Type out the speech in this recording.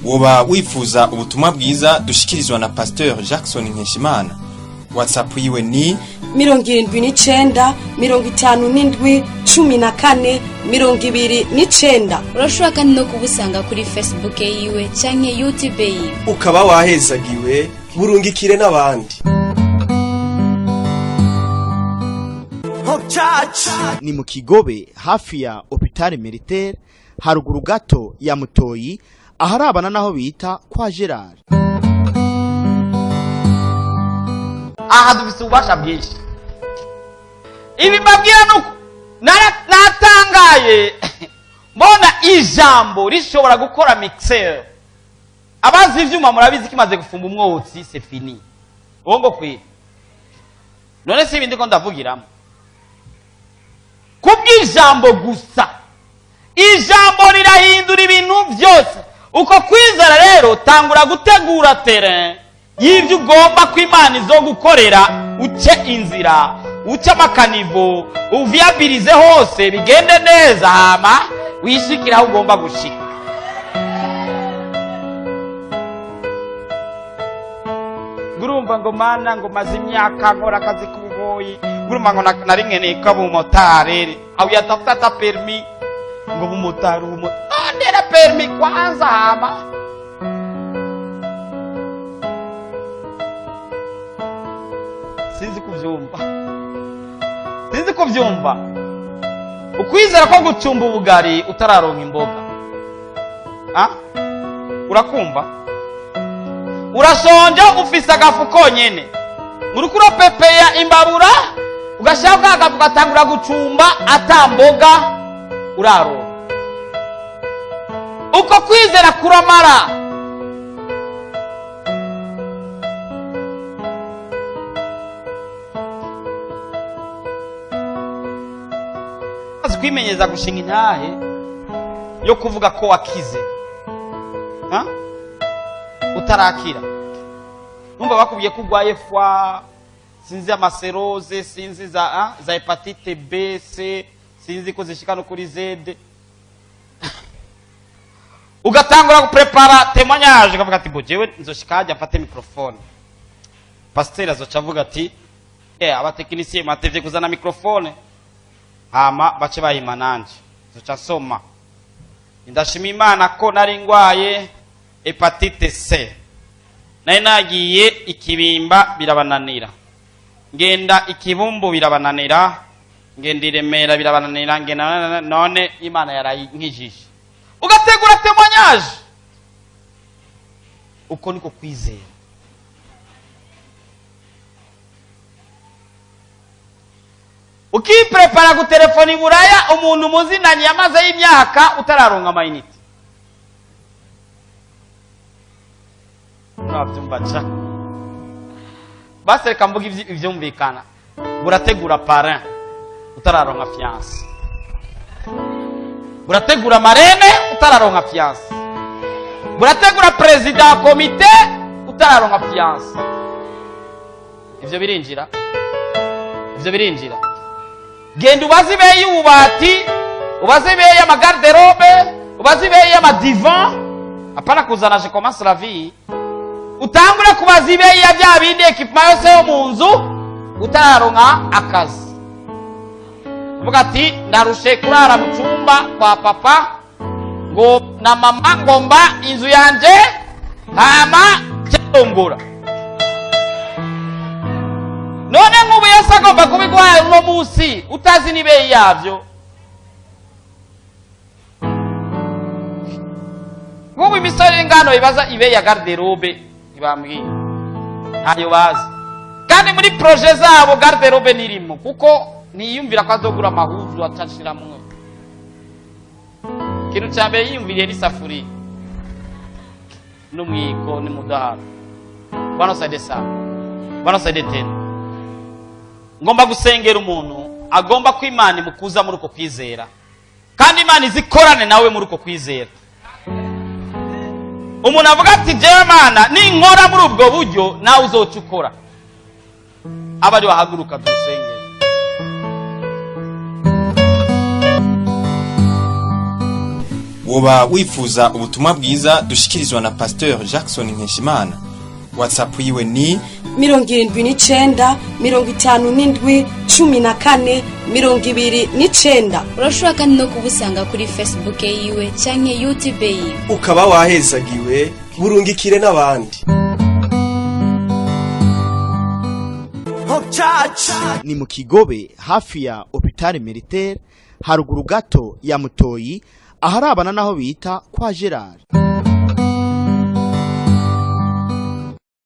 Woba wifuza ubutumwa bwiza dushikirizwa na Pasteur Jackson Nkeshimana? WhatsApp yiwe ni 79 57 14 29. Urashobora kandi no kubusanga kuri Facebook yiwe canke YouTube yiwe. Ukaba wahezagiwe, burungikire n'abandi. Ni mu Kigobe, hafi ya Hôpital Militaire, haruguru gato ya Mutoyi, aharabana naho bita kwa Gerard. Aha dufise ububasha bwinshi. Ibi mbabwira nuko natangaye mbona ijambo rishobora gukora mixer. Abazi ivyuma murabizi, kimaze gufumba umwotsi, c'est fini. Uwo ngo kwiri none si ibindi ko ndavugiramo kubw'ijambo gusa. Ijambo rirahindura ibintu byose. Uko kwizera rero, tangura gutegura terrain y'ibyo ugomba ko Imana izo gukorera, uce inzira, uce ama caniveaux, uviyabirize hose bigende neza, hama wishikire aho ugomba gushika. Ngurumva ngo mana, ngo maze imyaka nkora akazi k'ububoyi, ngurumva ngo nari nkeneye ko abumotari au yatafuta ta permis, ngo bumotari, ubumotari, ndera permis kwanza, hama sinzi kubyumva, sinzi kubyumva. Ukwizera ko gucumba ubugari utararonka imboga. Ah? Urakumva urashonje, ufise agafu konyene, uriko urapepeya imbabura, ugashyiraho ka gafu, ugatangura gucumba ata mboga uraronka. Uko kwizera kuramara. Kwimenyereza gushinga intahe yo kuvuga ko wakize, ha? Utarakira, numva bakubwiye ko urwaye foie, sinzi ama cirrhose, sinzi za, za hépatite B, C, sinzi ko zishika no kuri Z, ugatangura guprepara témoignage, ukavuga ati: "Bo, jewe nzoshika hajya mfate microphone, pasiteri azoca avuga ati: 'Abatekinisiye mwatevye kuzana microphone,' hama bace bahima, nanje nzoca nsoma: 'Ndashima Imana ko nari ngwaye hépatite C, nari nagiye Ikibimba birabananira, ngenda Ikibumbu birabananira, ngenda i Remera birabananira, ngenda, none Imana yarayinkijije.'" Ugategura témoignage. Uko niko kwizera. Ukiprepara gutelefona i Buraya umuntu muzinanye yamazeyo imyaka, utararonka ama unités. Murabyumva ca? Basi reka mvuga ivyumvikana. Burategura parrain utararonka fiancé, burategura marraine utararonka fiancé, burategura perezida wa komite utararonka fiancé. Ivyo birinjira, ivyo birinjira. Genda ubaze ibeyi y'ububati, ubaze ibeyi y'ama garde-robe, ubaze ibeyi y'ama divan. Apana kuzana "je commence la vie". Utangure kubaza ibeyi ya bya bindi, équipement yose yo mu nzu, utararonka akazi. Uvuga ati: "Ndarushe kurara mu cyumba kwa papa ngo na mama, ngomba inzu yanje hama cyongora." None nk'ubu Yesu agomba kubiguhaye uno munsi, utazi n'ibeyi yabyo? Nk'ubu imisore ingano ibaza ibeyi ya garde-robe, ntibambwiye, ntayo bazi. Kandi muri projets zabo garde-robe nirimo, kuko ntiyumvira ko azogura amahuzu acashiramwo. Ikintu cya mbere yiyumviriye n'isafuriya n'umwiko n'umudaharo. Bwana saide sana, Bwana saide tena. Ngomba gusengera umuntu agomba ko Imana imukuza muri uko kwizera, kandi Imana izikorane nawe muri uko kwizera. Umuntu avuga ati: "Jewe Mana, ninkora muri ubwo buryo, nawe uzoca ukora." Aba ari wahaguruka dusengere. Woba wifuza ubutumwa bwiza dushikirizwa na Pasteur Jackson Nkeshimana? WhatsApp yiwe ni 79 57 14 29. Urashobora kandi no kubusanga kuri Facebook yiwe canke YouTube yiwe. Ukaba wahezagiwe, burungikire n'abandi. Ni mu Kigobe, hafi ya Hôpital Militaire, haruguru gato ya Mutoyi, aharabana naho bita kwa Gerard.